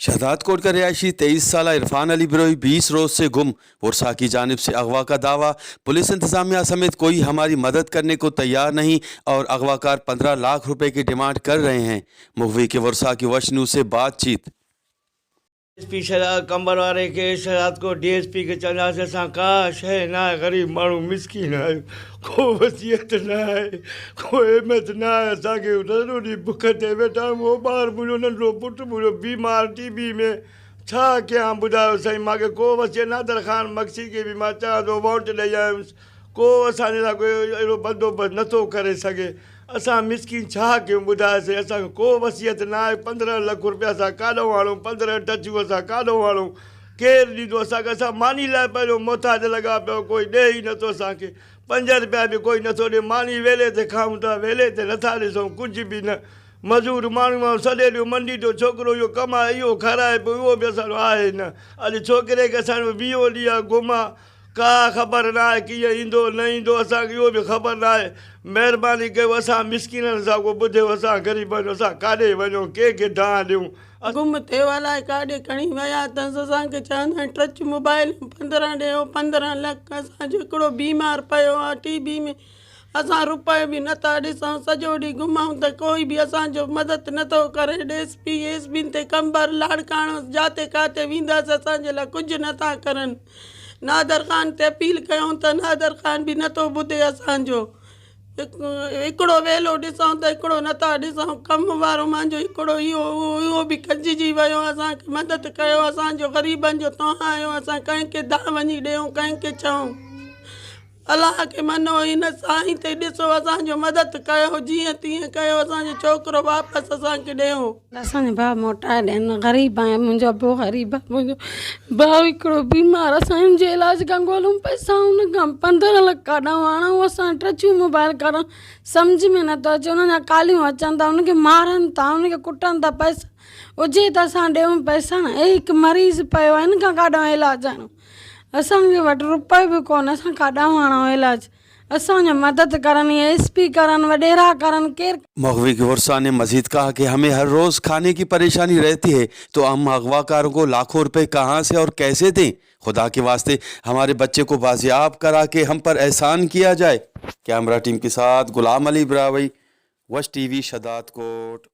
शहजादकोट का रिहायशी 23 साल इरफान अली बिरोही 20 रोज से गुम, वर्सा की जानिब से अगवा का दावा। पुलिस इंतजामिया समेत कोई हमारी मदद करने को तैयार नहीं और अगवाकार 15 लाख रुपए की डिमांड कर रहे हैं। मुगवी के वर्सा की वश न्यूज़ से बातचीत। एस पी शहजाद कंबर वारे खे शहजादकोट डी एस पी खे चवنداسين اسان ڪا شيء نه آهي غريب ماڻهو مسڪين آهيون ڪو وصيت نه آهي ڪو اهميت نه آهي اسان کي سڄو ڏينهن بک تي ويٺا آهيون اهو ٻار منهنجو ننڍڙو پٽ منهنجو بيمار ٽي بي ۾ ڇا ڪيان ٻڌايو سائين مان کي ڪو وصيت نادر خان مگسي کي به مان چوان ٿو ووٽ ڏئي آيس ڪو اسان جي لاء ڪوئي اهڙو بندوبست نه ٿو ڪري سگهي. اسان مسڪين ڇا ڪيون ٻڌاء سهي اسان کي ڪو وصيت نه آهي 15 لک روپيا اسان ڪاڏئون آڻون 15 ٽچون اسان ڪاڏئون آڻون ڪير ڏيندو اسان کي اسان ماني لاء پنهنجو محتاج لڳا پيا آهيون ڪوئي ڏئي ئي نٿو اسان کي 5 روپيا به ڪوئي نٿو ڏئي ماني ويلي تي کائون ٿا ويلي تي نٿا ڏسون ڪجهه به نه مزور ماڻهو آهيون سڄي ڏينهن منڊي جو ڇوڪرو اهو ڪمائي اهو کارائي پيو اهو به اسان جو آهي نه اڄ ڇوڪري کي اسان جو ويهون ڏينهن آهي گم آهي ڪا خبر ناهي ڪيئن ايندو نه ايندو اسان کي اهو به خبر ناهي مهرباني ڪيو اسان مسڪينن سان ڪو ٻڌيو اسان غريبن جو اسان ڪاڏي وڃون ڪنهن کي دانهن ڏيون. گم ٿيو الائي ڪاڏي کڻي ويا اٿس اسان کي چوندا آهن ٽچ موبائل 15 ڏيو 15 لک اسان جو هڪڙو بيمار پيو آهي ٽي بي ۾ اسان روپيو به نٿا ڏسون سڄو ڏينهن گهمون ته ڪوئي به اسان جو مدد نٿو ڪري ڊي ايس پي ايس پين تي قمبر لاڙڪاڻو جاتي ڪاتي وينداس اسان جي لاء ڪجهه نٿا ڪرن. نادر خان تي اپيل ڪيون ته نادر خان به نٿو ٻڌي اسان جو هڪڙو ويلو ڏسون ته هڪڙو نٿا ڏسون ڪم وارو مانجو هڪڙو اهو اهو به کڄجي ويو اسان کي مدد ڪيو اسان جو غريبن جو توهان آهيو اسان ڪنهن کي دانهن وڃي ڏيون ڪنهن کي چئون. الله کي منو هن سائين تي ڏسو اسان جو مدد ڪيو جيئن تيئن ڪيو اسان جو ڇوڪرو واپس اسان کي ڏيو. اسان جا ڀاء موٽائي ڏين غريب آهيان منهنجو ابو غريب آهي منهنجو ڀاء هڪڙو بيمار اسان هن جي علاج کان ڳولون پئسا ان کان 15 لک ڪاڏانهن آڻون اسان ٽچون موبائل ڪاڏانهن سمجهه ۾ نٿو اچي انهن جا ڪاليون اچن ٿا ان کي مارن ٿا ان کي ڪٽن ٿا پئسا هجي ته اسان ڏيون پئسا نه هي هڪ مريض پيو آهي ان کان ڪاڏانهن علاج آڻون اسان کي وٽ روپيو به ڪونهي اسان ڪاڏانهن آڻون علاج اسان جو مدد ڪرن هي ايس پي ڪرن وڏيرا ڪرن ڪير. مغوي ڪي ورثا ني مزيد ڪها ڪي همين هر روز کاني ڪي پريشاني رهتي هي تو هم اغوا ڪارون ڪو لاکون روپي ڪهان سي اور ڪيسي دين خدا ڪي واسطي هماري بچي ڪو بازياب ڪرا ڪي هم پر احسان ڪيا جائي ڪيمرا ٽيم ڪي ساٿ غلام علي براهوئي وش ٽي وي شھدادڪوٽ.